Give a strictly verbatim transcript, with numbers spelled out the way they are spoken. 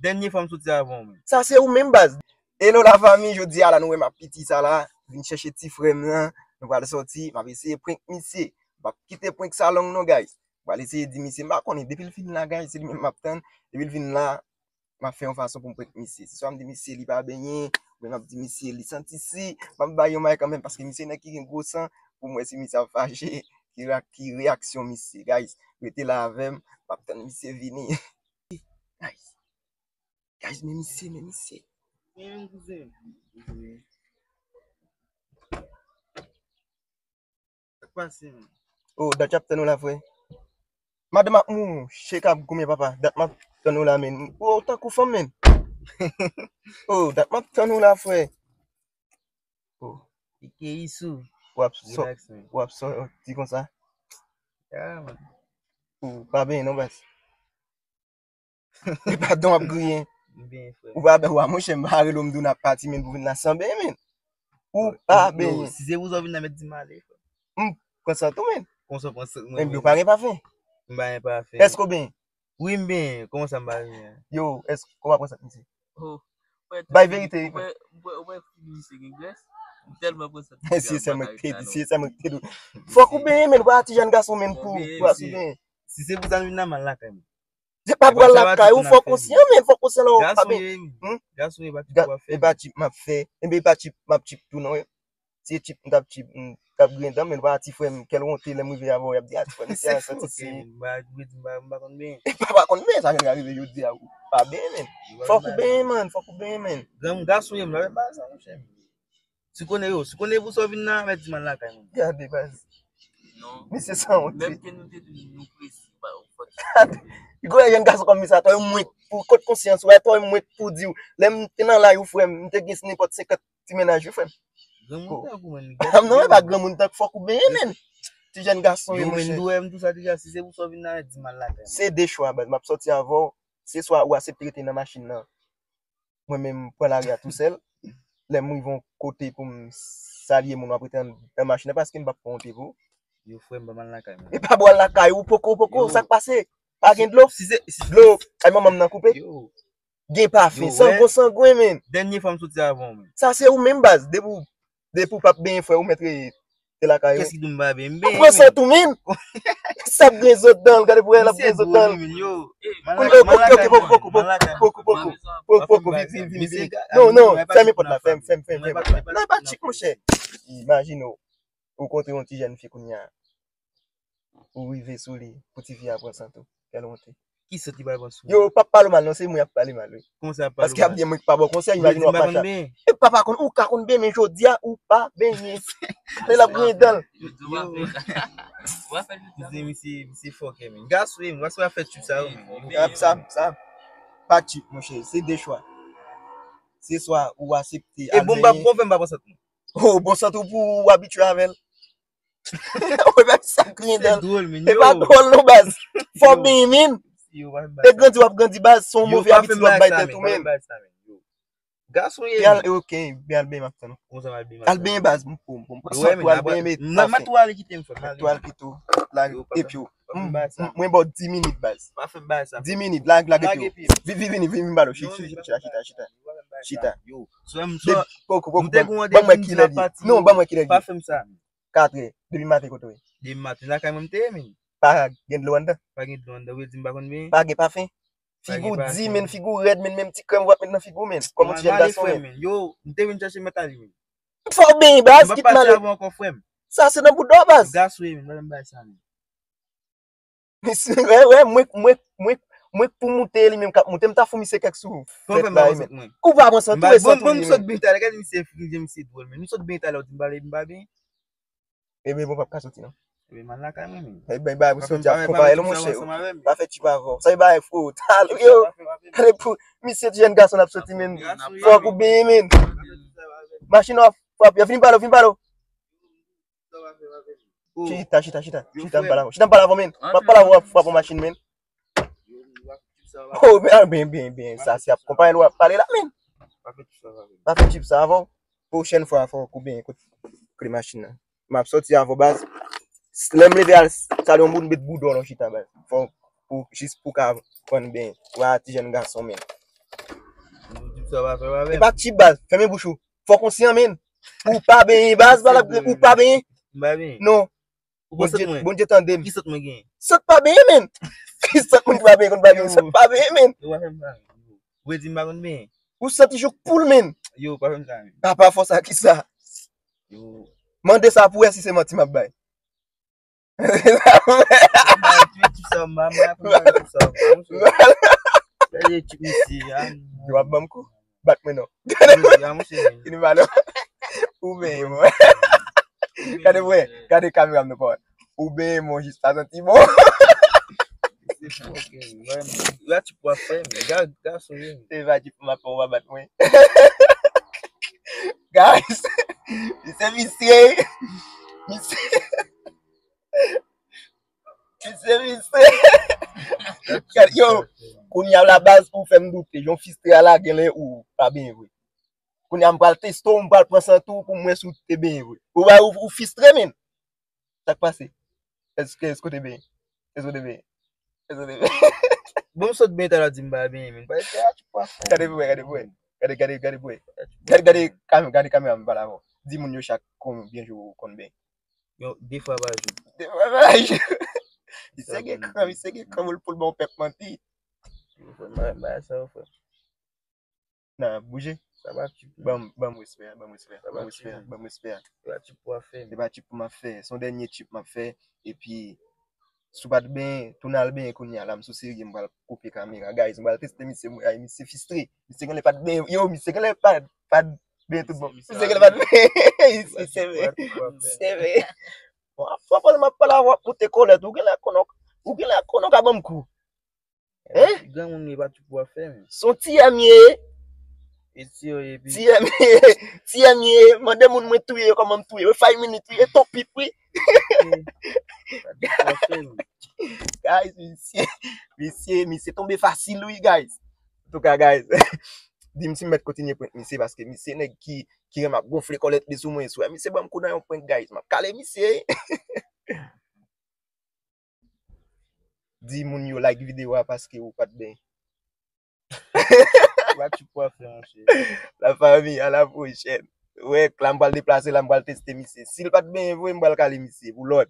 Dènye fwa m soti avan w, men. Sa se ou menm, baz. Hello, la fami, jodi a la, nou wè m ap piti sa la. Vin chèche ti frè m nan. Nou pral sòti, m ap eseye prank misye. M p ap kite prank sa long non, guys. M pral eseye di misye, m pa konnen, depi l fin la, guys, se li menm m ap tann. Depi l vin la, m ap fè yon fason pou m prank misye. Se swa m di misye li pa benyen, oubyen m ap di misye li santi si, m ap bay yon may kanmenm, paske misye nèg ki gen gwo san, pou m wè si misye ap fache, ki, re- ki reyaksyon misye. Guys, rete la avè m, m ap tann misye vini. Guys, guys, men misye, men misye. Men kouzen. Sa k pase, men? Oh, dat y ap tann ou la, frè. Madanm ap mouche k ap goumen, papa. Dat m ap tann ou la, men. Oh, tankou fanm, men. Oh, dat m ap tann ou la, frè. Oh. Ike Isou. W ap sò, Relax, men. W ap sòti konsa. Ya, man. Ou pa benyen non, baz. E pa dan w ap griyen. M benyen, frè. Ou pa benyen, wa, monchè, m pa rele w, m di w n ap pati, men pou vin la san benyen, men. Ou pa benyen. Si se pou sa w vin la, mèt di m ale, frè. M pran san tou, men. Konsa w pran san mwen, men. Ou pa gen pafen? M pa gen pafen. Èske w benyen? Wi, m benyen. Kòman sa m pa benyen? Yo, èske w pa pran san misye? Oh. Bay verite wi, frè. Ou wè, ou wè, ou wè fi misye gen grès? M tèlman pran san misye. Si se mwen k te di, si se mwen k te di. Fòk ou benyen, men, pa ti jèn gason, men, pou, pou asou benyen. Si se pou sa nou vin la, m al lakay mwen. Se pa pral lakay ou, fòk ou konsyan, men, fòk ou konsyan lè w pa benyen. Gason ye, wi. Gason ye, pa tchip w ap fè. E pa tchip m ap fè. Enben, e pa tchip m ap tchip tou, non. Si e tchip m t ap tchip, m t ap griyen dan m, men pa ti frè m, kèl wonte lè m rive avè w, y ap di, a, ti frè m, se a, santi si. M pa, m pa, m pa konn benyen. E pa, pa konn benyen, sa gen ka rive jodi a, ou pa benyen, men. Fòk ou benyen, man, fòk ou benyen, men. Granmoun gason ye, m pa fè bagay sa, monchè. Si w konnen yo, si w konnen pou sa w vin la, mèt di m al lakay mwen. Gade, baz. Non. Misye sanwont, wi. Menm ke nou te di nou presi, pa yon fòt. Gade. Li konnen jèn gason kòm misye, atò, mwen, pou kot konsyans ou, atò, mwen, pou di w, lè m te nan laj ou, frè m, m te gen nenpòt senkant ti mennaj, wi, frè m. Granmoun tankou mwen, li gade. Non, e pa granmoun tankou, fòk ou benyen, men. Ti jèn gason, wi, monchè. Yo, men, m tou wè, m tou sa deja, si se pou sa w vin la, di m al lakay mwen. Se de chwa, baz, m ap sòti avè w, se swa ou aksepte rete nan machin nan. Mwen menm, m pran lari a tousèl. Lè m rive yon kote pou m salye moun, w ap rete nan, nan machin nan, paske m p ap pran yon te pou. Yo, frè m, ban m al lakay mwen. E pa bò al lakay ou, poko, poko, sa k pase? Pa gen dlo? Si se, si dlo, kay manman m nan koupe? Yo. Gen pafen, sangwen, sangwen, men. Dènye fwa m soti avan w, men. Sa se ou menm, baz, depi w Depi w p ap benyen, frè, ou mèt rete lakay ou. Kiyès ki di m pa benyen? M benyen. Ou pran san tou, men. Sa ap gen zòt dan l, gade pou wè l ap gen zòt dan l. Kounye a, oke, oke, poko, poko, poko, poko, poko, poko, vini, vini, vini. Non, non, fèmen pòt la, fèmen, fèmen, fèmen, fèmen pòt la. Non, e pa tchip, monchè. Imajine w, ou kontre yon ti jèn fi kounye a. Ou rive sou li, pou ti fi a pran san tou. Kèl wonte. Ki sant li pral pran sou ou? Yo, p ap pale w mal non, se mwen y ap pale mal, wi. Kòman sa y ap pale w mal? Paske y ap di mwen ki pa ba w konsèy, imajine w ap mache avè l. E pa pa konn, ou ka konn benyen, men jodi a, ou pa benyen. Lè l ap griyen dan l. Yo. Kouzen, misye, misye fòkè, men. Gason, men, gason ap fè tchip sa yo, men. Sa, sa, pa tchip, monchè, se de chwa. Se swa ou aksepte al benyen. E bon, m pa, bon, fè m pa pran sant, non. Oh, bon sant ou pou w abitye avè l. Ou pa sa griyen dan. Se dwòl, men. E pa dwòl non, baz. Fò w benyen, men. E grandi w ap grandi, baz, se yon move abitid w ap bay tèt ou, men. Gason ye. Al, oke, ben al benyen, m ap tann ou. Al benyen, baz, m pou, m pou, m pran san pou al benyen, men. Mwen tou ale kite m, frè m. Tou al kite w. Epi w, mwen ba w dis minit, baz. Dis minit, lage, lage pye w. Vini, vini, vini, vini, balo. Chita, chita, chita, chita. Chita. Poko, poko, ban mwen kilè li ye. Non, ban mwen kilè li ye. Katrè. Depi maten kote w ye? Depi maten lakay mwen m te ye, men. Pa gen dlo anndan? Pa gen dlo anndan, ou vle di m pa konn benyen? Pa gen pafen? Figi w di, men, figi w rèd, men, menm ti krèm w ap met nan figi w, men. Kòm yon ti jèn gason, men. Yo, m te vin chèche mèt ale, men. Fò w benyen, baz, kit m ale. M p ap pati avè w ankò, frè m. Sa se nan bouda w, baz. Gason ye, men, pa janm bay sa, men. Misye, wè, wè, mwen, mwen, mwen, mwen pou moute li menm k ap moute, m ta fout misye kèk sou fèt la, men. Ou pa pran san tou, e san tou li menm. Bon, m sot byen talè, gade misye, misye dwòl, men. M sot byen talè, ou di m pale, m pa byen. Ebyen, bon, p ap ka soti, non. Ebyen, m al lakay mwen, men. Ebyen, ba, pou soti ap konpaye l, monchè. Pa fè tchip avè w. Sa e bagay fo, talè, yo. Gade pou, misye ti jèn gason ap soti, men. Fòk ou benyen, men. Machin w ap frape, yo vin pale, vin pale. Chita, chita, chita. Chita, m pale avè w. Chita, m pale avè w, men. M ap pale avè w, w ap frape machin, men. Oh, ben, ben, ben, ben, sa se ap konpayi l w ap pale la, men. Pa fè tchip sa avè w. Pwochèn fwa, fò w benyen kot kle machin nan. M ap sòti avè w, baz. Lè m leve al salye yon moun, met bouda w nan chita, baz. Fò w, jis pou w ka konn benyen. W a ti jèn gason, men. Sa va fè avè m. E pa tip baz, fèmen bouch ou. Fòk ou konsyan, menn. Ou pa benyen baz, pa la, ou pa benyen. M pa benyen. Non. Ou pa sant mwen. Bondye tande m. Ki sant mwen genyen? Sant pa benyen, menn. Ki sant moun ki pa benyen, konn pa benyen. Sant pa benyen, menn. Yo, pa fè m sa. Ou vle di m pa konn benyen? Ou santi jouk poul, menn. Yo, pa fè m sa, menn. Apa fòs a kisa? Yo. Mande sa pou wè si se manti m ap bay. Yo, w ap ban m kou. Bat mwen non. Gade mwen. Fini ba non. Ou benyen mwen. Gade mwen. Gade kamera m nan pawòl. Ou benyen mwen jis pa santi bon. Gad ti pwa fè, men gad gason yo. Se pa ti pwa fè, ou pa bat mwen. Guys, se misye. Misye. Misye, misye. Yo, kounye a la baz ou fè m doute. Jan w fistre a la, genlè ou pa benyen vre. Kounye a m pral teste w, m pral pran sant ou pou m wè si w te benyen vre. Ou wè, ou, ou fistre, menn. Sa k pase? Èske, èske w te benyen? Èske w te benyen? Èske w te benyen? Bon, m sot benyen talè di m pa benyen, menn. Gade pou wè, gade pou wè. Gade, gade, gade pou wè. Gade, gade, kam-, gade kamera m pale avè w. Di moun yo chak konbyen jou ou konn benyen. Yo, de fwa pa jou. De fwa pa jou. Misye gen kran, misye gen kran pou l, pou l ba w pèp manti. Yo, frè, m pa, m pa sa, frè. Nan, bouje. Sa pa tip. Ban m, ban m respè, ban m respè, ban m respè, ban m respè. Se pa tip pou w ap fè. Se pa tip pou m ap fè. Se yon dènye tip m ap fè. Epi, si w pa t benyen, tounen al benyen kounye a la, m sou serye, m pral koupe kamera. Guys, m pral teste misye, m, ay, misye fistre. Misye genlè pa t benyen, yo, misye genlè pa, pa t benyen tout bon. Misye genlè pa t benyen. Misye sève. Misye sève. Bon, ap pale, m ap pale avè w, ap moute kòlèt. Ou genlè konnen, ou genlè konnen w ka ban m kou. Hein? Granmoun li pa tip pou w ap fè, men. Se yon T M ye. E ti yo ye, epi T M ye, T M ye, mande moun mwen touye yo kòman m touye yo. Five minutes, wi, e ton pip, wi. Guys, misye, misye, misye tonbe fasil, wi, guys. Antouka, guys, di m si m mèt kontinye prank misye, paske misye nèg ki, ki renmen ap gonfle kòlèt li sou mwen, sou misye ban m kou nan yon prank, guys, m ap kale misye. Di moun yo like videyo a paske ou pa t benyen. Wa ti pwa fè, monchè. La famille, à la prochaine. Wè, la m pral deplase, la m pral teste misye. Si l pa t benyen vre, m pral kale misye pou lòd.